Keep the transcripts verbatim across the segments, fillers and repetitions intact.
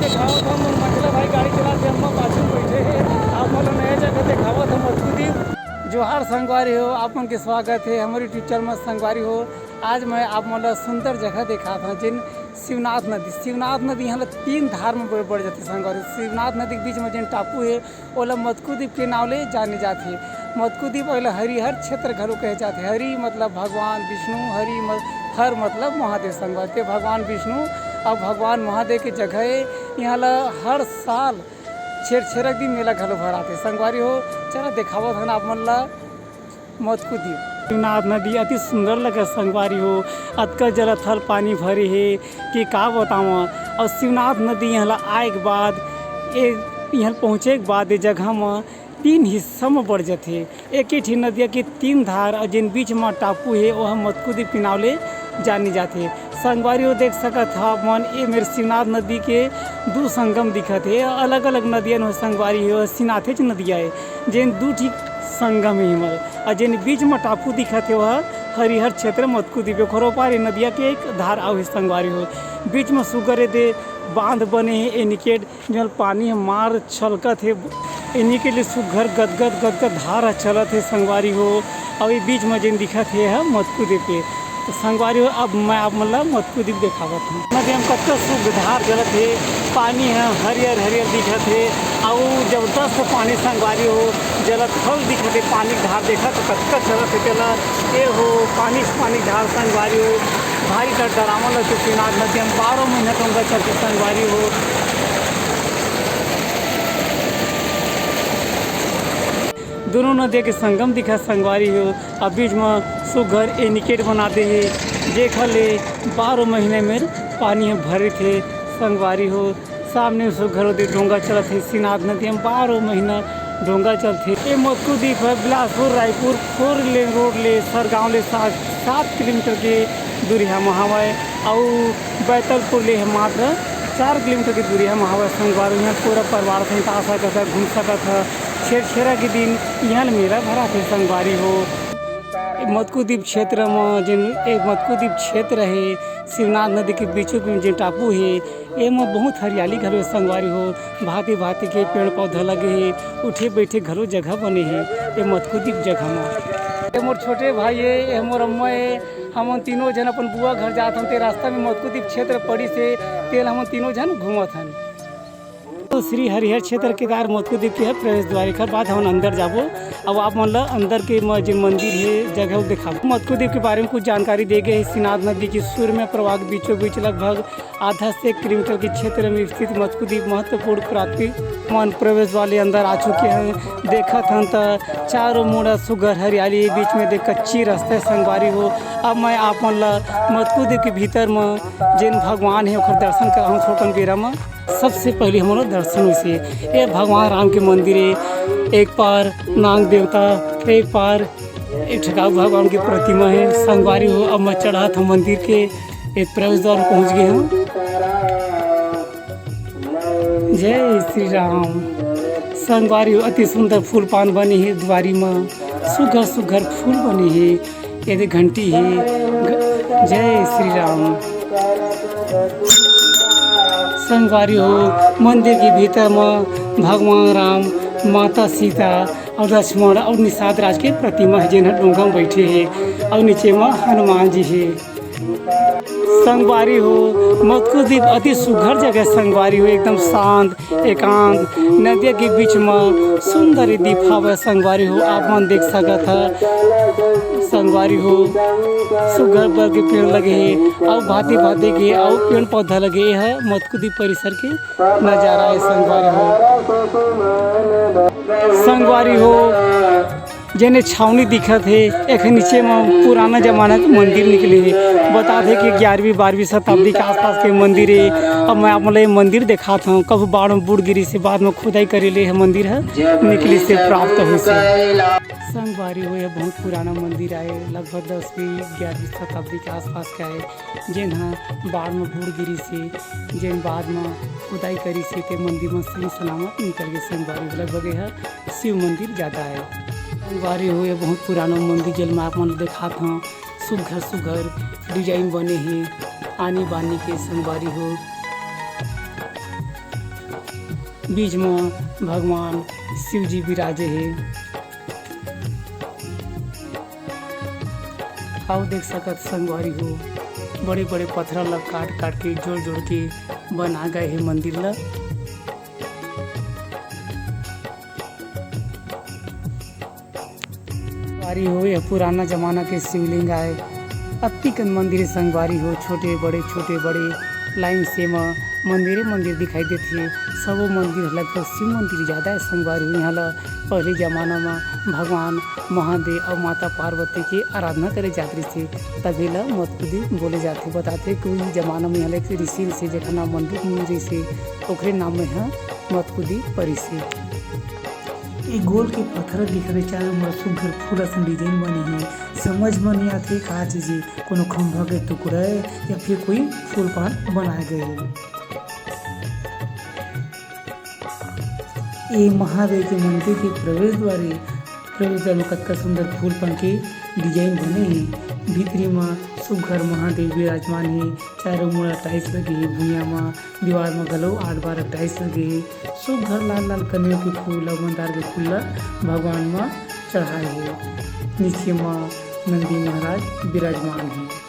दिखावत हम, मोर मंझला भाई गाड़ी चलाथे, अम्मा पाछू में बैठे हे। आप मन ल नया जगह दिखावत हम, मथुदीप। जोहार संगवारी हो, आप मन के स्वागत हे हमर YouTube चैनल में। संगवारी हो, आज मैं आप मन ल सुंदर जगह दिखात हूँ, जेन शिवनाथ नदी। शिवनाथ नदी यहाँ ल तीन धार में बड़, बड़ जाथे संगवारी। शिवनाथ नदी के बीच में जेन टापू हे, ओला मथुदीप के नाव ले जाने जाथे। मथुदीप ओला हरिहर क्षेत्र घलो कहे जाथे। हरि मतलब भगवान विष्णु, हरि म-, हर मतलब महादेव संगवारी। ते भगवान विष्णु अउ भगवान महादेव के जगह हे। यहाँ ला हर साल छेरछेरा के दिन मेला घलो भराथे संगवारी हो। चला देखावत हन आप मन ला मथुदीप। शिवनाथ नदी अति सुंदर लगे संगवारी हो, अतका जलथल पानी भरे हे कि का बतावं। अउ शिवनाथ नदी यहाँ ला आए के बाद, ए, यहाँ पहुँचे के बाद ए जगह म तीन हिस्सा म बड़ जथे। एक ही ठी नदिया के तीन धार अउ जेन बीच म टापू हे, ओह मथुदीप के नाव ले जाने जाथे। संगवारी हो देख सकत ह आप मन, ए मेर शिवनाथ नदी के दू संगम दिखत हे। अलग-अलग नदियन हो संगवारी हो, शिवनाथेच नदिया हे, जेन दू ठी संगम हे एमन। अउ जेन बीच म टापू दिखत हे, ओह हरिहर क्षेत्र मथुदीप हे। ओखर ओ पार ए नदिया के एक धार अउ हे संगवारी हो। बीच म सुग्घर एदे बांध बने हे, एनीकेट जल पानी ह मार छलकत हे, एनीकेट ले सुग्घर गदगद गदगद धार ह चलत हे संगवारी हो। अउ ए बीच म जेन दिखत हे, ह मथुदीप हे। तो संगवारी हो, अब मैं आप मन ल मथुदीप देखावत हूँ। नदी म कतका सुग्घर धार चलत हे, पानी ह हरियर हरियर दिखत हे, अउ जबरदस्त पानी संगवारी हो, जलथल दिखत हे, पानी के धार देखत हो कतका चलत हे तेला। ए हो पानी, पानी के धार संगवारी हो, भारी डर डरावना लगथे। शिवनाथ नदी म बारह महीना डोंगा चलथे संगवारी हो। दोनों नदिया के संगम दिखत संगवारी हो, अउ बीच म सुग्घर एनीकेट बना दे हे, जेखर ले बारह महीना मेर पानी ह भरे रहिथे संगवारी हो। सामने सुग्घर ओदे डोंगा चलत हे, शिवनाथ नदी म बारह महीना डोंगा चलथे। ए मथुदीप ह Bilaspur Raipur four lane road ले सरगांव ले सात, सात किलोमीटर के दूरिहा म हवय, अउ बैतलपुर ले ह मात्र चार किलोमीटर के दूरिहा म हवय संगवारी। इहाँ पूरा परिवार सहित आ सकत ह, घूम सकत ह। छेरछेरा के दिन इहाँ ल मेला भराथे संगवारी हो। ए मथुदीप क्षेत्र म जेन, ए मथुदीप क्षेत्र हे, शिवनाथ नदी के बीचों बीच जेन टापू हे, एमा बहुत हरियाली घलो हे संगवारी हो। भांति-भांति के पेड़-पौधा लगे हे, उठे-बइठे घलो जगह बने हे ए मथुदीप जगह म। ए मोर छोटे भाई ए, ए मोर अम्मा ए, हमन तीनों झन अपन बुआ घर जात हन, ते रास्ता में मथुदीप क्षेत्र पड़िस हे, तेला हमन तीनों झन घूमत हन। तो श्री हरिहर क्षेत्र केदार मथुदीप के ह प्रवेश द्वार, एखर बाद हमन अंदर जाबो। अब आप मन ल अंदर के म-, जे मंदिर हे, जगह, वो देखाबो। मथुदीप के बारे में कुछ जानकारी दे गए हे। शिवनाथ नदी के सूर्य में प्रवाह के बीचों बीच लगभग आधा से एक किलोमीटर के क्षेत्र में स्थित मथुदीप महत्वपूर्ण पुरातत्व मन प्रवेश वाले अंदर आ चुके हैं। देखत हन त चारों मुड़ा सुघर हरियाली, बीच में दे कच्ची रास्ता हे संगवारी हो। अब मैं आप मन ल मथुदीप के भीतर म जेन भगवान हे ओकर दर्शन कराहूँ थोकन बेरा म। सबसे पहले हमन दर्शन होइसे, ए भगवान राम के मंदिर हे, एक पार नाग देवता, एक पार एक ठकाऊ भगवान के प्रतिमा हे। संगवारी हो, अब मैं चढ़त हूँ मंदिर के एक प्रवेश द्वार पहुँच गए हूँ। जय श्री राम। संगवारी हो, अति सुंदर फूल पान बने हे दुआरी म, सुघर सुघर फूल बने हे। एदे घंटी हे। ग-, जय श्री राम। संगवारी हो, मंदिर के भीतर म भगवान राम, माता सीता अउ लक्ष्मण अउ निषाद राज के प्रतिमा हे, जेन ह डोंगा म बइठे हे अउ नीचे म हनुमान जी हे। संगवारी हो, मथुदीप अति सुघर जगह संगवारी हो, एकदम शांत एकांत नदिया के बीच म सुंदर दीप हावय संगवारी हो, आप मन देख सकत ह। संगवारी हो, सुघर बर के पेड़ लगे हे अउ भांति भांति के अउ पेड़ पौधा लगे हे। मथुदीप परिसर के नजारा हे संगवारी हो। संगवारी हो, जेने छावनी दिखत हे, एखर नीचे म पुराना जमाना के मंदिर निकले हे। बतात हे कि ग्यारहवीं बारहवीं शताब्दी के आसपास के मंदिर हे। अब मैं आप मन ल ये मंदिर देखात हूँ, कभू बाढ़ म बूड़ गिरिस हे, बाद म खुदाई करे ले ये मंदिर ह निकलिस हे, प्राप्त होइस हे। संगवारी हो, ये बहुत पुराना मंदिर आय, लगभग दसवीं ग्यारहवीं शताब्दी के आसपास के आय, जेन ह बाढ़ म बूड़ गिरिस हे, जेन बाद म खुदाई करिस हे, ते मंदिर म सही सलामत निकल गे संगवारी हो। लगभग ये ह शिव मंदिर जादा हे। संगवारी हो, ये बहुत पुराना मंदिर, जेन म आप मन ल देखात हव, सुघर सुघर design बने हे, आनी बानी के संगवारी हो। बीच म भगवान शिव जी विराजे हे। अउ देख सकत संगवारी हो, बड़े-बड़े पथरा ल काट-काट के, जोड़-जोड़ के बना गए हे मंदिर ल। संगवारी हो, यह पुराना जमाना के शिवलिंग आय। अतिकन मंदिर हे संगवारी हो, छोटे बड़े, छोटे बड़े लाइन से म मंदिरे मंदिर दिखाई देथे। सबो मंदिर ह लगभग शिव मंदिर ज्यादा हे संगवारी हो। इहाँ ल पहले जमाना म भगवान महादेव अउ माता पार्वती के आराधना करे जात रहिसे, तभे ल मत्तकुदी बोले जाथे। बताथे कि उही जमाना म इहाँ ल एक ऋषि रहिसे, जेकर नाम मंदू मुनि रहिसे, ओकरे नाम म इहाँ मत्तकुदी परिसे। ए गोल के पथरा दिखत हे, चारों मुड़ा सुग्घर फूल असन डिजाइन बने हे। समझ म नइ आथे का चीज ए, कोनो खंभा के टुकड़ा ए या फिर कोई फूल पान बनाए गए हे। ए महादेव के मंदिर के प्रवेश द्वार ए। प्रवेश द्वार म कतका सुंदर फूल पान के डिजाइन बने हे। भीतरी म सुग्घर महादेव विराजमान हे। चारों मुड़ा टाइल्स लगे हे, भुइयां म दीवार म घलो आठ बारह टाइल्स लगे हे। सुग्घर लाल लाल कनेर के फूल अउ मंदार के फूल ल भगवान म चढ़ाए हे। नीचे म नंदी महाराज विराजमान हे।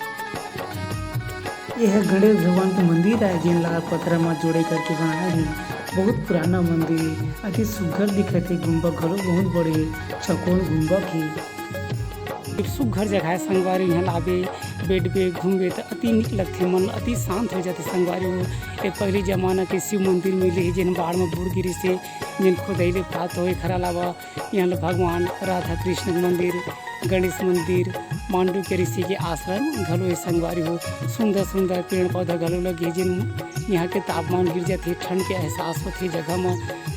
एह गणेश भगवान के मंदिर आय, जेन लाल पथरा म जोड़े करके बनाए हे। बहुत पुराना मंदिर हे, अति सुग्घर दिखत हे। गुंबद घलो बहुत बड़े चौकोन गुंबद हे। एक सुग्घर जगह हे संगवारी, इहाँ ल आबे, बैठबे, घूमबे त अति नीक लगथे, मन अति शांत हो जाथे संगवारी हो। ए पहिली जमाना के शिव मंदिर मिले हे, जेन बाढ़ म बूड़ गिरिस हे, जेन खोदई ले प्राप्त होए। एखर अलावा इहाँ ल भगवान राधा कृष्ण के मंदिर, गणेश मंदिर, मांडू के ऋषि के आश्रम घलो हे संगवारी हो। सुंदर सुंदर पेड़ पौधा घलो लगे हे, जेन इहाँ के तापमान गिर जाथे, ठंड के एहसास होथे जगह म।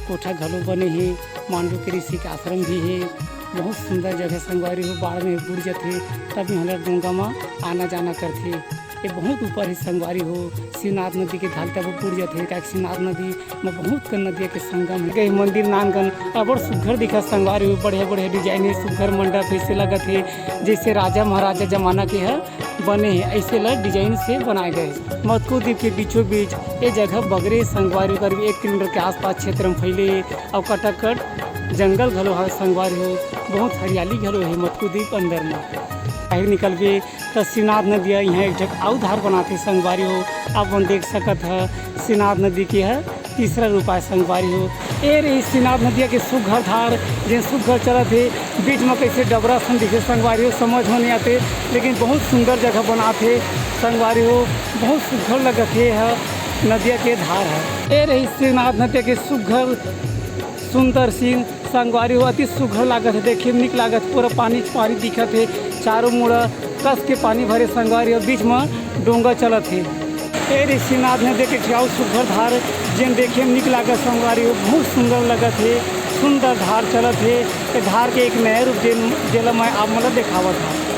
कोठा घलो बने हे, मांडू के ऋषि के आश्रम भी हे। बहुत सुंदर जगह संगवारी हो, बाढ़ में बुड़ जथे, तब इहाँ ल डोंगा म आना जाना करथे। ये बहुत ऊपर हे संगवारी हो, शिवनाथ नदी के धार तब बुड़ जथे, काहे कि शिवनाथ नदी म बहुत कन नदिया के संगम हे। गए मंदिर नानगन अबड़ सुग्घर दिखत संगवारी हो, बढ़िया बढ़िया डिजाइन हे, सुग्घर मंडप अइसे लगत हे जैसे राजा महाराजा जमाना के ह बने हे, अइसे ल डिजाइन से बनाए गए हे। मत्तकुदी के बीचों बीच ये जगह बगरे संगवारी हो, करीब एक किलोमीटर के आसपास क्षेत्र म फैले हे। अउ कटाकट जंगल घलो हवे संगवारी हो, बहुत हरियाली घलो हे मत्तकुदी अंदर म। बाहिर निकलबे त शिवनाथ नदिया इहाँ एक ठक अउ धार बनाथे संगवारी हो। आप मन देख सकत ह शिवनाथ नदी के ह तीसरा रूप आय संगवारी हो। ए रहिस शिवनाथ नदिया के सुग्घर धार, जेन सुग्घर चलत हे, बीच म कइसे डबरा असन दिखे संगवारी हो, समझ म नइ आथे, लेकिन बहुत सुंदर जगह बनाथे संगवारी हो। बहुत सुग्घर लगत हे ह नदिया के धार ह। ए रहिस शिवनाथ नदिया के सुग्घर सुंदर सीन संगवारी हो, अति सुघर लागत हे, देखे में निक लागत हे, पूरा पानी पानी दिखत हे, चारों मुड़ा कस के पानी भरे संगवारी हो, बीच म डोंगा चलत हे। ए ऋषिनाथ नदी के एक ठे अउ सुघर धार, जेन देखे में निक लागत संगवारी हो, बहुत सुंदर लगत हे, सुंदर धार चलत हे। ए धार के एक नया रूप जेन, जेला मैं आप मन ल देखावत हव।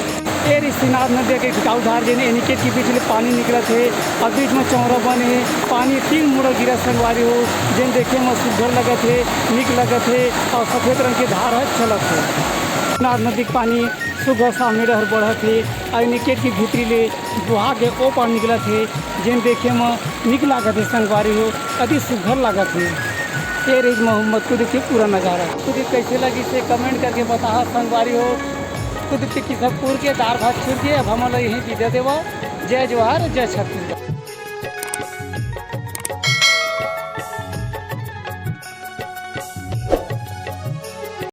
ए ऋषिनाथ नदी के एक अउ धार, जेन एनीके के बीच ले पानी निकलत हे अउ बीच म चौरा बने हे। पानी तीन मुड़ा गिरत संगवारी हो, जेन देखे म सुघर लगत हे, निक लगत हे अउ सफेद रंग के धार ह चलत हे। नाथ नदी के पानी सुघर सामने डहर बढ़त हे अउ एनीके के भीतरी ले बोहा के ओ पार निकलत हे, जेन देखे म निक लागत हे संगवारी हो, अति सुघर लागत हे। ए रहिस मत्तकुदी के पूरा नजारा। मत्तकुदी कइसे लगिस हे, comment करके बताहा संगवारी हो। मत्तकुदी के किसनपुर के दार भात चुर के अब हमन ल यहीं विदा देवा। जय जोहार, जय छत्तीसगढ़।